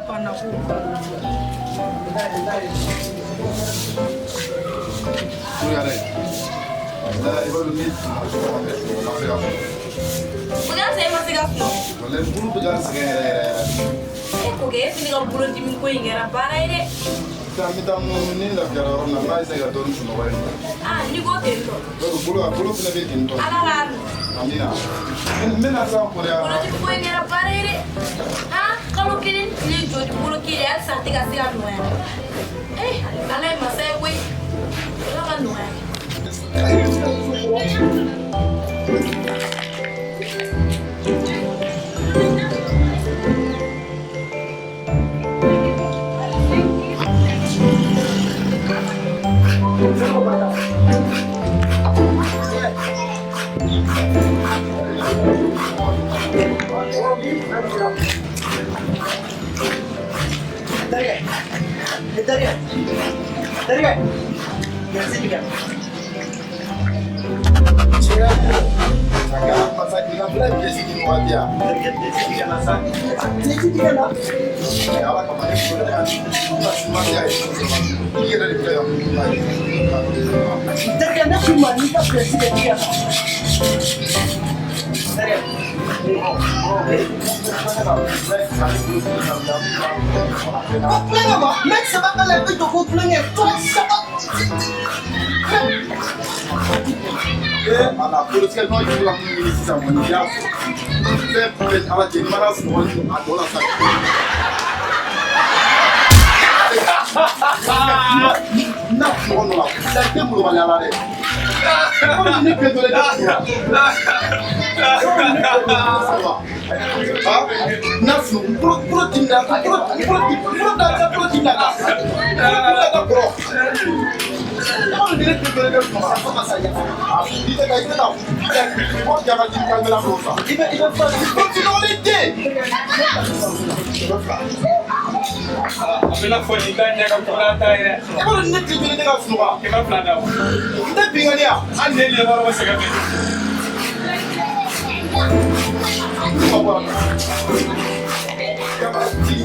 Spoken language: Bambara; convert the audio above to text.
Panna ko. O kɛra sa, e ma se ka sunɔgɔ. Walayi, bolo bɛ ka n sɛgɛn yɛrɛ yɛrɛ yɛrɛ. E ko kɛ, e fana ka bolodimi ko in kɛra baara ye dɛ. Taa, n bɛ taa munumunu ni n lafiyara yɔrɔ min na, n b'a essayer ka dɔɔnin sunɔgɔ yen nɔ. Aa, n'i ko ten tɔ. Donc bolo, a bolo fana bɛ ten tɔ. Ala k'a nɔ. Amina. N bɛna sisan kɔni a. Bolodimi ko in kɛra baara ye dɛ. Han, kalo kelen ni tile joli, bolo kelen, halisa a tɛ ka se ka nɔgɔya. Eh, Ala ye masa ye koyi. Ala ka nɔgɔya kɛ. Terikɛ, ne terikɛ, terikɛ, merci tigɛ. Cɛ, masa k'i ka bila pièce di waati ya. Terikɛ, pièce tigɛ na sa. Pièce tigɛ na. Ala kama, ne bolo ne ka waati ya ye. I yɛrɛ de filɛ ka mun kuma ye. Terikɛ, ne k'i ma n'i ka pièce de tigɛ na. Terikɛ. Ko tulonkɛ ma, mɛ saba ka la, i bɛ jɔ ko tulonkɛ, tɔ saba. Ee ala, bolotigɛ nɔ jugu la, mun ɲini sisan kɔni, i y'a sɔrɔ. Fɛn bɛɛ ala cɛ, n'i mana sunɔgɔ ni a dɔ la sa. N'a sunɔgɔ nɔ la, i tɛ molobaliya la dɛ. Komi ne bɛɛ dɔ la, i tɛ sunɔgɔ. N'a sunɔgɔ, bolo bolo dimina, bolo bolo bolo da bolo dimina, bolo da kɔrɔ. Komi ne tɛ dɔ la, i tɛ sunɔgɔ. Fo ka sa yafa. I tɛ ka i tɛ ka mɔgɔ jaba di kamera dɔw sa. I bɛ fura di. Ko sunɔgɔli den. A bɛna fɔ nin ta ɲɛ ka kɔrɔ ta ye dɛ. I b'a dɔn ne tile joli tɛ ka sunɔgɔ. 200 da o. N tɛ binkani yan. Hali ne ɲɛ bɔra ko sɛgɛn bɛ. Ne ma bɔ a la. Jaba di.